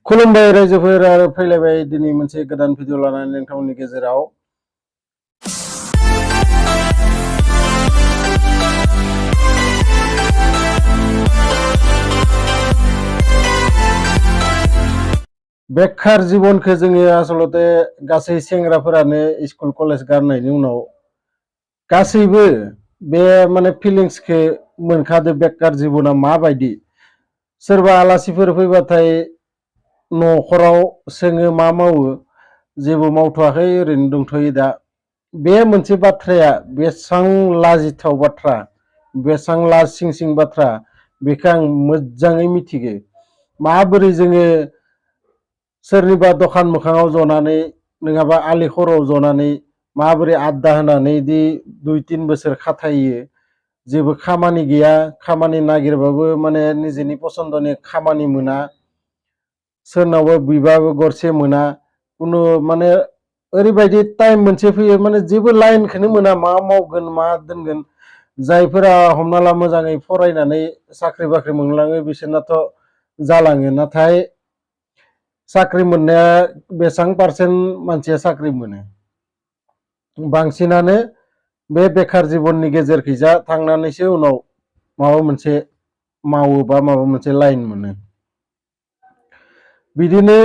खुलुमबाय रायजोफोर आरो फैलायबाय दिनै मोनसे गोदान भिडिअ लानानै नोंथांमोननि गेजेराव बेखार जीवनखौ जोङो आसलते गासै सेंग्राफोरानो स्कुल कलेज गारनायनि उनाव गासैबो बे माने फिलिंसखौ मोनखादो बेखार जीवना माबायदि सोरबा आलासिफोर फैबाथाय न'खराव सोङो मा मावो जेबो मावथ'आखै ओरैनो दंथ'यो दा बे मोनसे बाथ्राया बेसां लाजिथाव बाथ्रा बेसां लासिं सिं बाथ्रा बेखौ आं मोजाङै मिथिगो माबोरै जोङो सोरनिबा दखान मोखाङाव जनानै नङाबा आलि खर'आव जनानै माबोरै आड्डा होनानै दि 2-3 बोसोर खाथायो जेबो खामानि गैया खामानि नागिरबाबो माने निजेनि पसन्दनि खामानि मोना सोरनावबा बिबाबो गरसे मोना कुनु माने ओरैबायदि टाइम मोनसे फैयो माने जेबो लाइनखौनो मोना मा मावगोन मा दोनगोन जायफोरा हमना ला मोजाङै फरायनानै साख्रि बाख्रि मोनलाङो बिसोरनाथ' जालाङो नाथाय साख्रि मोननाया बेसां पारसेन्ट मानसिया साख्रि मोनो बांसिनानो बे बेखार जीवननि गेजेरखैजा थांनानैसो उनाव माबा मोनसे मावो बा माबा मोनसे लाइन मोनो बिदिनो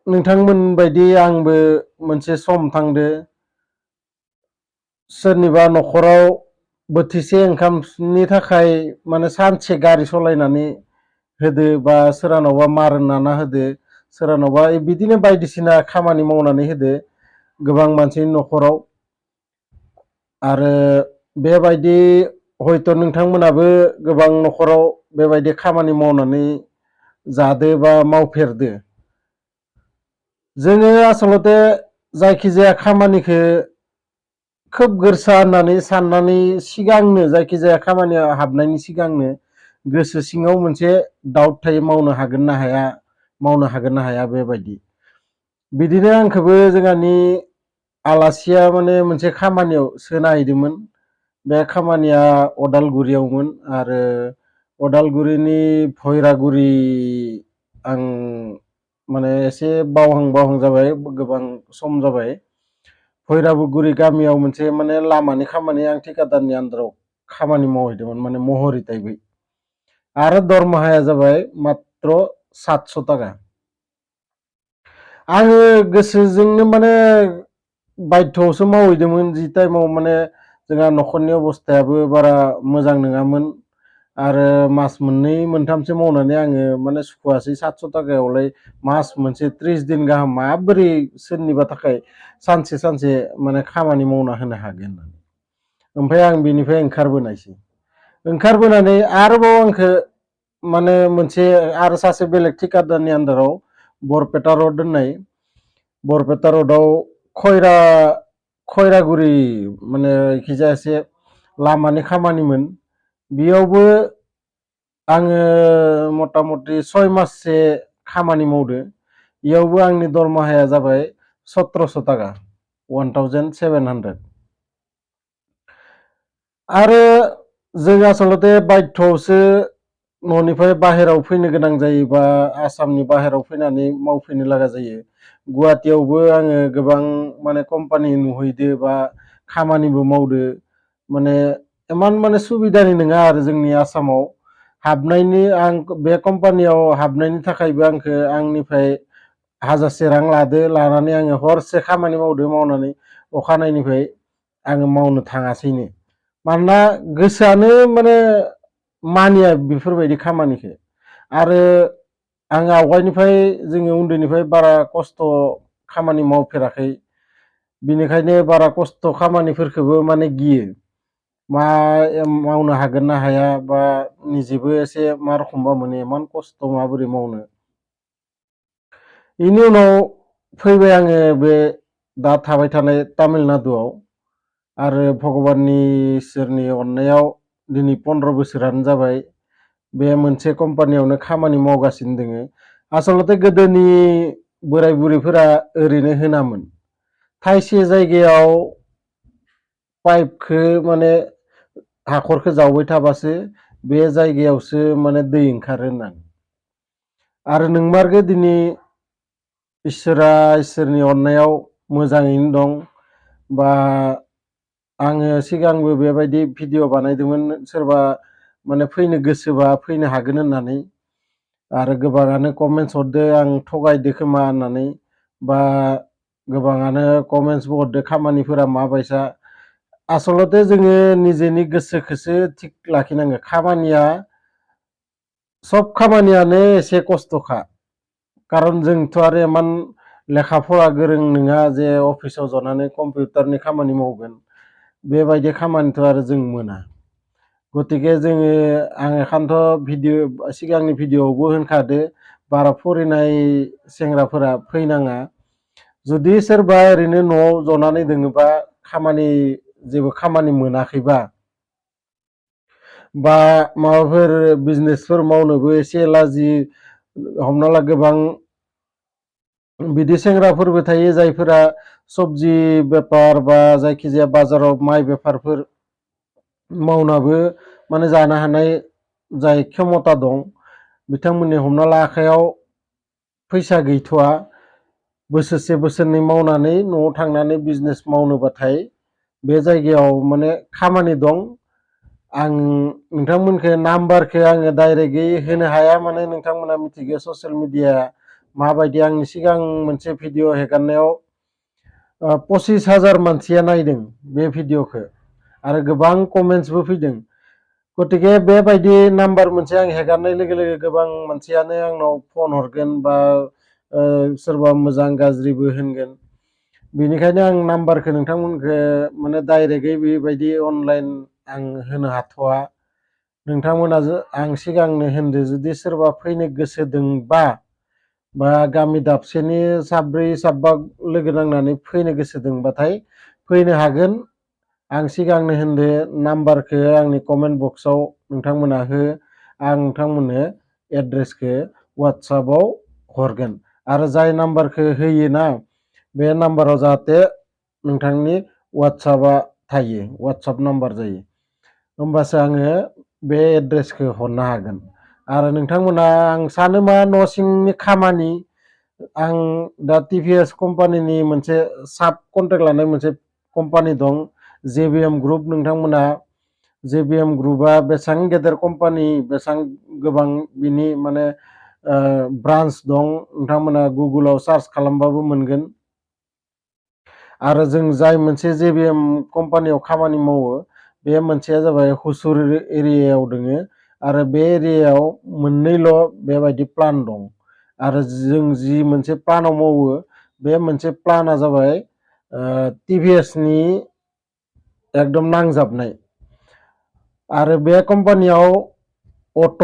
नोंथांमोन बायदि आंबो मोनसे सम थांदो सोरनिबा न'खराव बोथिसे ओंखामनि थाखाय माने सानसे गारि सालायनानै होदो बा सोरानावबा मार नाना होदो सोरानावबा बिदिनो बायदिसिना खामानि मावनानै होदो गोबां मानसिनि न'खराव आरो बेबायदि हयथ' नोंथांमोनाबो गोबां न'खराव बेबायदि खामानि मावनानै जादो बा मावफेरदो जोङो आसलते जायखिजाया खामानिखौ खोब गोरसा होननानै साननानै सिगांनो जायखिजाया खामानियाव हाबनायनि सिगांनो गोसो सिङाव मोनसे डाउट थायो मावनो हागोन ना हाया बेबायदि बिदिनो आंखौबो जोंहानि आलासिया माने मोनसे खामानियाव सोनाहैदोंमोन बे खामानिया अदालगुरियावमोन आरो अदालगुरिनि भैरागुरि आं माने एसे बावहां जाबाय गोबां सम जाबाय भैराबगुरि गामियाव मोनसे माने लामानि खामानि आं ठेकेदारनि आन्दाराव खामानि मावहैदोंमोन माने महरी टाइपै आरो दरमाहाया जाबाय मात्र 700 टाका आङो गोसोजोंनो माने बाध्यआवसो मावहैदोंमोन जि टाइमाव माने जोंहा न'खरनि अबस्थायाबो बारा मोजां नङामोन आरो मास मोननै मोनथामसो मावनानै आङो माने सुखुआसै 700 टाकायावलाय मास मोनसे 30 दिन गाहाम माबोरै सोरनिबा थाखाय सानसे माने खामानि मावना होनो हागोन ओमफ्राय आं बेनिफ्राय ओंखारबोनानै आरोबाव आंखौ माने मोनसे आरो सासे बेलेग ठेकेदारनि आन्दाराव बरपेटा रड होननाय बरपेटा रडआव खयरागुरि माने जायखिजाया एसे लामानि खामानिमोन बेयावबो आङो मथा मथि 6 माससो खामानि मावदो बेयावबो आंनि दरमाहाया जाबाय 1700 टाका 1700 आरो जों आसलते बाध्यआवसो न'निफ्राय बाहेराव फैनो गोनां जायोबा आसामनि बाहेराव फैनानै मावफैनो लागा जायो गुवाहाटीयावबो आङो गोबां माने कम्पानि नुहैदो बा खामानिबो मावदो माने इमान माने सुबिदानि नङा आरो जोंनि आसामाव हाबनायनि आं बे कम्पानियाव हाबनायनि थाखायबो आंखौ आंनिफ्राय 1000 रां लानानै आङो हरसे खामानि मावनानै अखानायनिफ्राय आङो मावनो थाङासैनो मानोना गोसोआनो माने मानिया बेफोरबायदि खामानिखौ आरो आं आवगायनिफ्राय जोङो उन्दैनिफ्राय बारा खस्थ' खामानि मावफेराखै बिनिखायनो बारा खस्थ' खामानिफोरखौबो माने गियो मावनो हागोन ना हाया बा निजेबो एसे मा रखमबा मोनो इमान खस्थ' माबोरै मावनो बेनि उनाव फैबाय आङो बे दा थाबाय थानाय तामिलनाडुआव आरो भगबाननि इसोरनि अननायाव दिनै 15 बोसोरानो जाबाय बे मोनसे कम्पानियावनो खामानि मावगासिनो दोङो आसलते गोदोनि बोराय बुरैफोरा ओरैनो होनामोन थाइसे जायगायाव पाइपखौ माने हाखरखौ जावबाय थाबासो बे जायगायावसो माने दै ओंखारो होननानै आरो नोंमारगौ दिनै इसोरनि अननायाव मोजाङैनो दं। बा आङो सिगांबो बेबायदि भिडिअ बानायदोंमोन, सोरबा माने फैनो गोसोबा फैनो हागोन होननानै। आरो गोबाङानो कमेन्टस हरदो आं थगायदो खोमा होननानै, बा गोबाङानो कमेन्टसबो हरदो खामानिफोरा माबायसा। आसलते जोङो निजेनि गोसोखौसो थिग लाखिनांगो। सब खामानियानो एसे खस्थ'खा, खारन जोंथ' आरो इमान लेखा फरा गोरों नङा जे अफिसाव जनानै कम्पिउटारनि खामानि मावगोन। बेबायदि खामानिथ' आरो जों मोना। गतिके जोङो आं एखानथ' सिगांनि भिडिअआवबो होनखादो, बारा फरायनाय सेंग्राफोरा फैनाङा। जुदि सोरबा ओरैनो न'आव जनानै दोङोबा, जेबो खामानि मोनाखैबा, बा माबाफोर बिजनेसफोर मावनोबो एसे लाजि, हमना ला गोबां बिदि सेंग्राफोरबो थायो जायफोरा सबजि बेपार बा जायखिजाया बाजाराव माइ बेफारफोर मावनाबो माने जानो हानाय जाय क्षमता दं, बिथांमोननि हमना ला आखायाव फैसा गैथ'आ, बोसोरसे बोसोरनै मावनानै न'आव थांनानै बिजनेस मावनोबाथाय बे जायगायाव माने खामानि दं। आं नोंथांमोनखो नाम्बारखो आङो डाइरेक्टयै होनो हाया, माने नोंथांमोना मिथिगौ ससियेल मिडिया माबायदि। आंनि सिगां मोनसे भिडिअ हेगारनायाव 25,000 मानसिया नायदों बे भिडिअखौ, आरो गोबां कमेन्टसबो फैदों। गतिके बेबायदि नाम्बार मोनसे आं हेगारनाय लोगो लोगो गोबां मानसियानो आंनाव फन हरगोन, बा सोरबा मोजां गाज्रिबो होनगोन। बेनिखायनो आं नाम्बारखौ नोंथांमोनखो माने डाइरेक्टयै बेबायदि अनलाइन आं होनो हाथ'वा। नोंथांमोना आं सिगांनो होनदो, जुदि सोरबा फैनो गोसो दोंबा, बा गामि दाबसेनि साब्रै साबा लोगो नांनानै फैनो गोसो दोंबाथाय फैनो हागोन। आं सिगांनो होनदो, नाम्बारखो आंनि कमेन्ट बक्सआव नोंथांमोना हो, आं नोंथांमोननो एड्रेसखौ वाट्सआपाव हरगोन। आरो जाय नाम्बारखौ होयोना, बे नाम्बाराव जाहाथे नोंथांनि वाट्सआपआ थायो, वाट्सआप नाम्बार जायो, होमबासो आङो बे एड्रेसखौ हरनो हागोन। आरो नोंथांमोना, आं सानो मा न' सिंनि खामानि, आं दा टिभिएस कम्पानिनि मोनसे साब कन्ट्रेक्ट लानाय मोनसे कम्पानि दं, JBM ग्रुप। नोंथांमोना JBM ग्रुपआ बेसेबां गेदेर कम्पानि, बेसेबां गोबां बिनि माने ब्रान्स दं, नोंथांमोना गुगोलाव सार्च खालामबाबो मोनगोन। आरो जों जाय मोनसे JBM कम्पानियाव खामानि मावो, बे मोनसेया जाबाय हुसुर एरियायाव दोङो, आरो बे एरियायाव मोननैल' बेबायदि प्लान दं। आरो जों जि मोनसे प्लानाव मावो, बे मोनसे प्लाना जाबाय टिभिएसनि एकदम नांजाबनाय। आरो बे कम्पानियाव अट'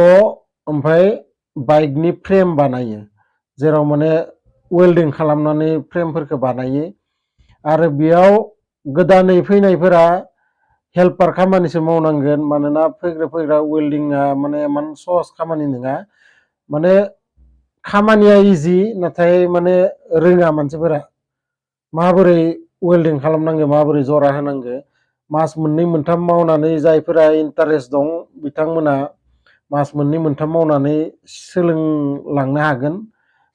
ओमफ्राय बाइकनि फ्रेम बानायो, जेराव माने वेल्डिं खालामनानै फ्रेमफोरखौ बानायो। आरो बेयाव गोदानै फैनायफोरा हेल्पार खामानिसो मावनांगोन, मानोना फैग्रा वेल्डिंआ माने इमान सहस खामानि नङा। माने खामानिया इजि, नाथाय माने रोङा मानसिफोरा माबोरै वेल्डिं खालामनांगो, माबोरै जरा होनांगो। मास मोननै मोनथाम मावनानै जायफोरा इन्टारेस्ट दं, बिथांमोना मास मोननै मोनथाम मावनानै सोलोंलांनो हागोन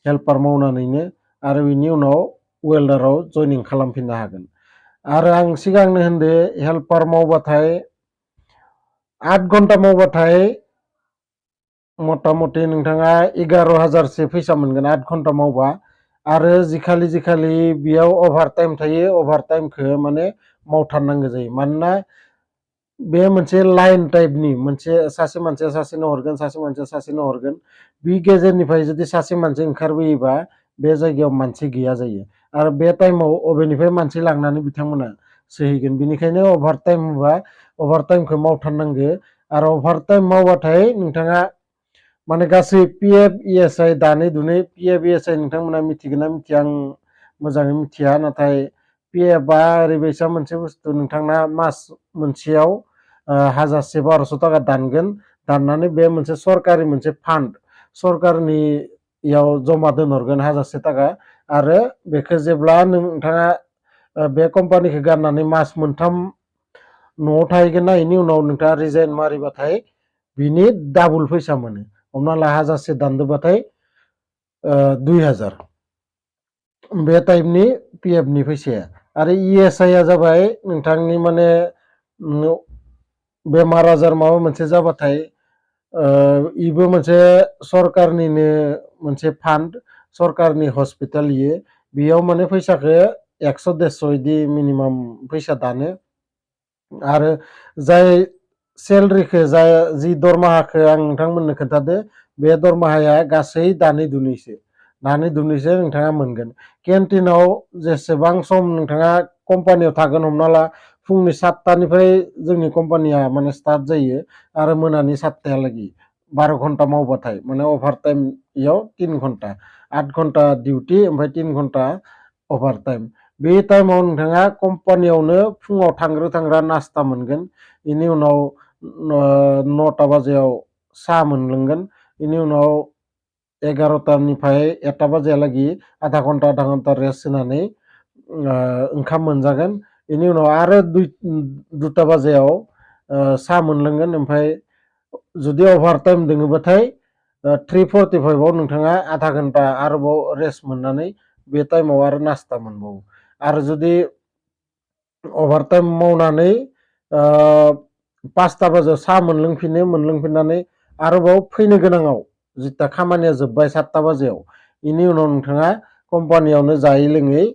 हेल्पार मावनानैनो, आरो बिनि उनाव वेल्डाराव जइनिं खालामफिननो हागोन। आरो आं सिगांनो होनदो, हेल्पार मावबाथाय 8 घन्टा मावबाथाय मथा मथि नोंथाङा 11,000सो फैसा मोनगोन 8 घन्टा मावबा। आरो जिखालि बेयाव अभार टाइम थायो, अभार टाइमखौ माने मावथारनांगौ जायो। मानोना बे मोनसे लाइन टाइपनि, मोनसे सासे मानसिया सासेनो हरगोन, सासे मानसिया सासेनो हरगोन। बे गेजेरनिफ्राय जुदि सासे मानसि ओंखारबोयोबा, बे जायगायाव मानसि गैया जायो। आरो बे टाइमाव अबेनिफ्राय मानसि लांनानै बिथांमोना सोहैगोन। बेनिखायनो अभार टाइम होबा अभार टाइमखौ मावथारनांगो। आरो अभार टाइम मावबाथाय नोंथाङा माने गासै PF ESI दानै दुनै PF ESI नोंथांमोना मिथिगोन ना मिथिया आं मोजाङै मिथिया, नाथाय PFआ ओरैबायसा मोनसे बुस्थु, नोंथांना मास मोनसेयाव 1,000-1,200 थाखा दानगोन। दाननानै बे मोनसे सरकारि मोनसे फान्ड, सरकारनियाव जमा दोनहरगोन 1,000 थाखा। आरो बेखौ जेब्ला नोंथाङा बे कम्पानिखौ गारनानै मास मोनथाम न'आव थाहैगोन ना, बेनि उनाव नोंथाङा रिजाइन मारिबाथाय बिनि डाबल फैसा मोनो। हमना ला 1,000 दानदोबाथाय 2,000। बे टाइपनि PF नि फैसाया आरो ESI आ जाबाय नोंथांनि माने बेमार आजार माबा मोनसे जाबाथाय इबो मोनसे सरकारनिनो मोनसे फान्ड सरकारनि हस्पिटाल इयो बेयाव माने फैसाखौ 100-150 इदि मिनिमाम फैसा दानो आरो जाय सेलरिखौ जाय जि दरमाहाखौ आं नोंथांमोननो खोन्थादो बे दरमाहाया गासै दानै दुनैसो नोंथाङा मोनगोन केन्टिनाव जेसेबां सम नोंथाङा कम्पानियाव थागोन हमना ला फुंनि 7टानिफ्राय जोंनि कम्पानिया माने स्टार्ट जायो आरो मोनानि 7टाहालागै 12 घन्टा मावबाथाय माने अभार टाइम इयाव 3 घन्टा 8 घन्टा डिउटि ओमफ्राय 3 घन्टा अभार टाइम बे टाइमाव नोंथाङा कम्पानियावनो फुङाव थांग्रा नास्ता मोनगोन बेनि उनाव 9टा बाजियाव साहा मोनलोंगोन बेनि उनाव 11टानिफ्राय 1टा बाजियालागै आधा घन्टा रेस्ट होनानै ओंखाम मोनजागोन बेनि उनाव आरो 2टा बाजियाव साहा मोनलोंगोन ओमफ्राय जुदि अभार टाइम दोङोबाथाय 3:45 आव नोंथाङा आधा घन्टा आरोबाव रेस्ट मोननानै बे टाइमाव आरो नास्ता मोनबावो आरो जुदि अभार टाइम मावनानै 5टा बाजियाव साहा मोनलोंफिननानै आरोबाव फैनो गोनाङाव जिता खामानिया जोब्बाय 7टा बाजियाव बेनि उनाव नोंथाङा कम्पानियावनो जायै लोङै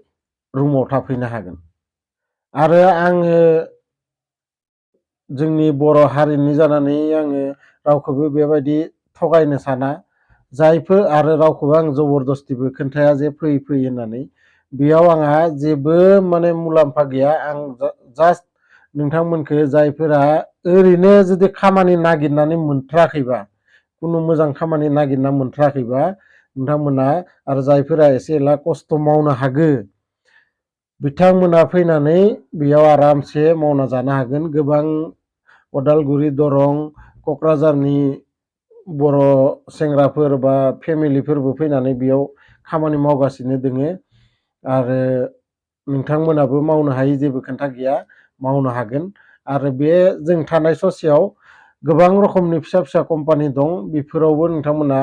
रुमाव थाफैनो हागोन आरो आङो जोंनि बर' हारिनि जानानै आङो रावखौबो बेबायदि थगायनो साना जायफोर आरो रावखौबो आं जबरदस्तिबो खोन्थाया जे फै होननानै बेयाव आंहा जेबो माने मुलाम्फा गैया आं जास्ट नोंथांमोनखौ जायफोरा ओरैनो जुदि खामानि नागिरनानै मोनथ्राखैबा कुनु मोजां खामानि नागिरना मोनथ्राखैबा नोंथांमोना आरो जायफोरा एसे एला खस्थ' मावनो हागो बिथांमोना फैनानै बेयाव आरामसे मावना जानो हागोन गोबां उदालगुरि दरं क'क्राझारनि बर' सेंग्राफोर बा फेमिलिफोरबो फैनानै बेयाव खामानि मावगासिनो दोङो आरो नोंथांमोनाबो मावनो हायै जेबो खोथा गैया मावनो हागोन आरो बे जों थानाय ससेयाव गोबां रोखोमनि फिसा कम्पानि दं बेफोरावबो नोंथांमोना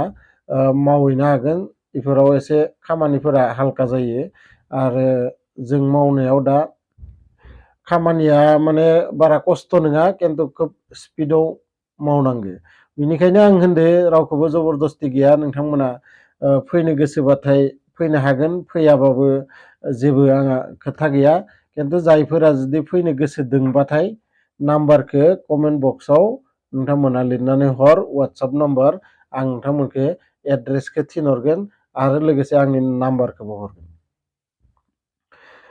मावहैनो हागोन बेफोराव एसे खामानिफोरा हालका जायो आरो जों मावनायाव दा खामानिया माने बारा खस्थ' नङा खिन्थु खोब स्पिडाव मावनांगौ बेनिखायनो आं होनदो रावखौबो जबरदस्ति गैया नोंथांमोना फैनो गोसोबाथाय फैनो हागोन फैयाबाबो जेबो आंहा खोथा गैया खिन्थु जायफोरा जुदि फैनो गोसो दोंबाथाय नाम्बारखौ कमेन्ट बक्सआव नोंथांमोना लिरनानै हर वाट्सएप नाम्बार आं नोंथांमोनखौ एड्रेसखौ थिनहरगोन आरो लोगोसे आंनि नाम्बारखौबो हरगोन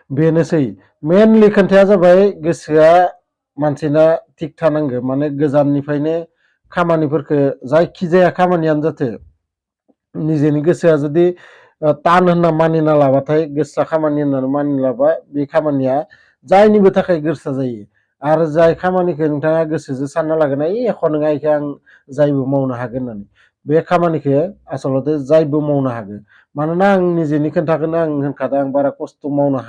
बेनोसै मेनलि खोन्थाया जाबाय गोसोआ मानसिना थिग थानांगौ माने गोजाननिफ्रायनो खामानिफोरखौ जायखिजाया खामानियानो जाथों निजेनि गोसोआ जुदि तान होनना मानिना लाबाथाय गोसोआ खामानि होननानै मानिना लाबा बे खामानिया जायनिबो थाखाय गोरसा जायो आरो जाय खामानिखौ नोंथाङा गोसोजों सानना लागोन एख' नङा इखौ आं जायबो मावनो हागोन होननानै बे खामानिखौ आसलते जायबो मावनो हागोन मानोना आं निजेनि खोन्थाखौनो आं होनखादों आं बारा खस्थ' मावनो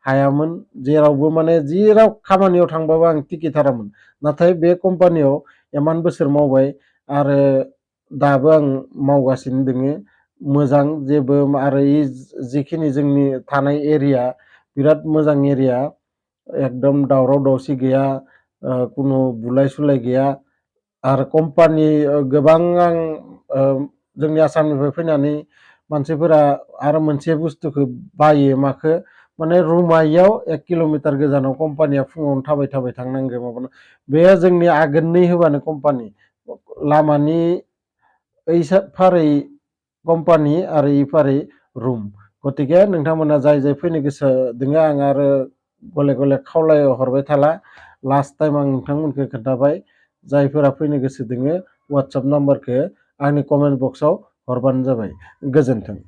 हायामोन जेरावबो माने जेराव खामानियाव थांबाबो आं टिकिथारामोन नाथाय बे कम्पानियाव इमान बोसोर मावबाय आरो दाबो आं मावगासिनो दोङो मोजां जेबो आरो जिखिनि जोंनि थानाय एरिया बिराद मोजां एरिया एकदम दावराव दावसि गैया कुनु बुलाय सुलाय गैया आरो कम्पानि गोबां आं जोंनि आसामनिफ्राय फैनानै मानसिफोरा आरो मोनसे बुस्थुखौ बायो माखो माने रुमा इयाव 1 किल'मिटार गोजानाव कम्पानिया फुङावनो थाबाय थांनांगौ माबानो बे जोंनि आगोलनि होबानो कम्पानि लामानि ओइ फारै कम्पानि आरो इ फारै रुम गतिके नोंथांमोना जाय फैनो गोसो दोङो आं आरो गले खावलाय हरबाय थाला लास्ट टाइम आं नोंथांमोनखौ खोन्थाबाय जायफोरा फैनो गोसो दोङो वाट्सएप नाम्बारखौ आंनि कमेन्ट बक्सआव हरबानो जाबाय गोजोन्थों।